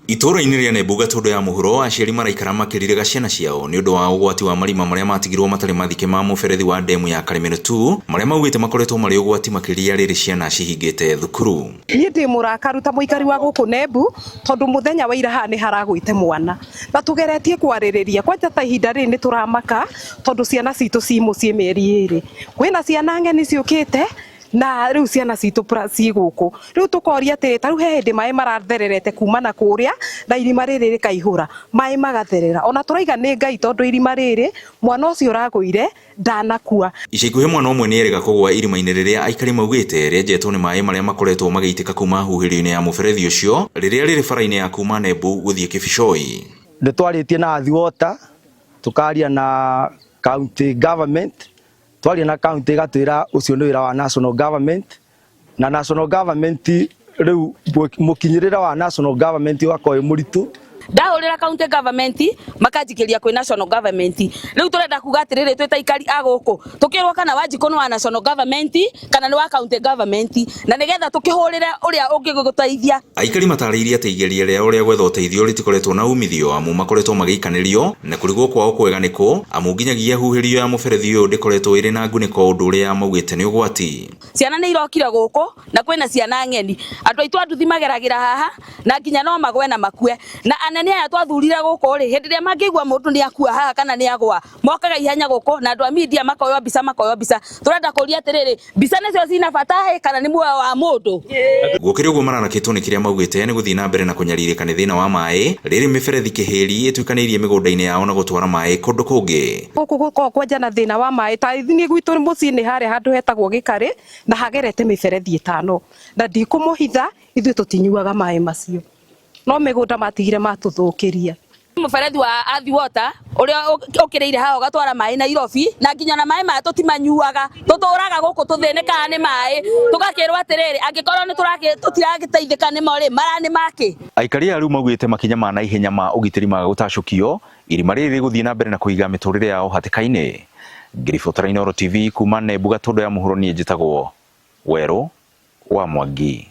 Itũũra-inĩ rĩa Nembu Gatũndũ ya mũhuro, aciari maraikara makĩriraga ciana ciao nĩ ũndũ wa ũgwati wa marima marĩa matigirwo matarĩ mathike ma mũberethi wa ndemu ya Karĩmĩrũ 2 marĩa maugĩte makoretwo marĩ ũgwati makĩria rĩrĩ ciana cihingĩte thukuru. Niĩ ndĩ mũrakaru ta mũikari wa gũkũ Nembu tondũ mũthenya wa ira haha nĩ haragwĩte mwana na tũgeretie kwarĩrĩria kwanja ta ihinda rĩrĩ nĩ tũramaka tondũ ciana citũ ci mũciĩ mĩeri ĩrĩ. Kwĩna ciana ng'eni ciũkĩte na rĩu ciana citũ ciĩ gũkũ. Rĩu tũkoria atĩrĩ, ta rĩu he hĩndĩ maĩ marathererete kuma na kũrĩa na irima rĩrĩ rĩkaihũra, maĩ magatherera. Ona tũraiga nĩ Ngai tondũ irima rĩrĩ mwana ũcio ũragũire ndanakua. Ica ikuhĩ mwana ũmwe nĩerĩga kũgũa irima-inĩ rĩrĩa aikari maugĩte rĩenjetwo nĩ maĩ marĩa makoretwo magĩitĩka kuma huhĩrio-inĩ ya mũberethi ũcio rĩrĩa rĩrĩ bara-inĩ ya kuma Nembu gũthiĩ Kĩbicoi. Nĩ twarĩtie na Athi Water, tũkaria na county government, twaria na county ĩgatwĩra ũcio nĩ wĩra wa national government, na national government rĩu mũkinyĩrĩre wa national government ũgakorwo wĩ mũritũ. Ndahũrĩra county government makanjikĩria kwĩ national government. Rĩu tũrenda kuga atĩrĩrĩ, twĩ ta aikari a gũkũ tũkĩrwo kana Wanjikũ nĩ wa national government kana nĩ wa county government, na nĩgetha tũkĩhũrĩre ũrĩa ũngĩgũteithia. Aikari matarĩirie atĩ igeria rĩao rĩa gwetha ũteithio rĩtikoretwo na umithio amu makoretwo magĩikanĩrio na kũrigwo kwao kwega nĩkũ amu nginyagia huhĩrio ya mũberethi ũyũ ndĩkoretwo ĩrĩ na ngunĩko, ũndũ ũrĩa maugĩte nĩ ũgwati. Ciana nĩ irokire gũkũ na kwĩna ciana ng'eni, andũ aitũ a nduthi mageragĩra haha na nginya no magwe na makue, na anene aya twathurire gũkũ rĩ, hĩndĩ ĩrĩa mangĩigua mũndũ nĩ akua haha kana nĩ agwa, mokaga ihenya gũkũ na andũ a media makoywo mbica, makoywo mbica. Tũrenda kũria atĩrĩrĩ, mbica nĩcio cina bata ĩ kana nĩ muoyo wa mũndũ? Gũkĩrĩ ũguo mararakĩtwo nĩ kĩrĩa maugĩte nĩ gũthiĩ na mbere na kũnyarirĩka nĩ thĩna wa maĩ rĩrĩ mĩberethi kĩhĩri ĩtuĩkanĩirie mĩgũnda-inĩ yao na gũtwara maĩ kũndũ kũngĩ. Gũkũ gũkoragwo kwanja na thĩna wa maĩ, ta niĩ gwitũ mũciĩ nĩ harĩa handũ hetagwo Gĩkarĩ na hagerete mĩberethi ĩtano, na ndikũmũhitha ithuĩ tũtinyuaga maĩ macio, no mĩgũnda matigire matũthũkĩria. Mũberethi wa Athi Water ũrĩa ũkĩrĩire haha ũgatwara maĩ Nairobi, na nginya na maĩ maya tũtimanyuaga, tũtũraga gũkũ tũthĩnĩkaga nĩ maĩ, tũgakĩrwo atĩrĩrĩ, angĩkorwo nĩ tũtiragĩteithĩka nĩmo rĩ, mara nĩ makĩ? Aikari aya rĩu maugĩte makinya ma naihenya ma ũgitĩri maga gũtacũkio, irima rĩrĩ rĩgũthiĩ na mbere na kũiga mĩtũrĩre yao hatĩka-inĩ. Ngĩribotera Inooro TV kuma Nembu Gatũndũ ya mũhuro, niĩ njĩtagwo Werũ wa Mwangi.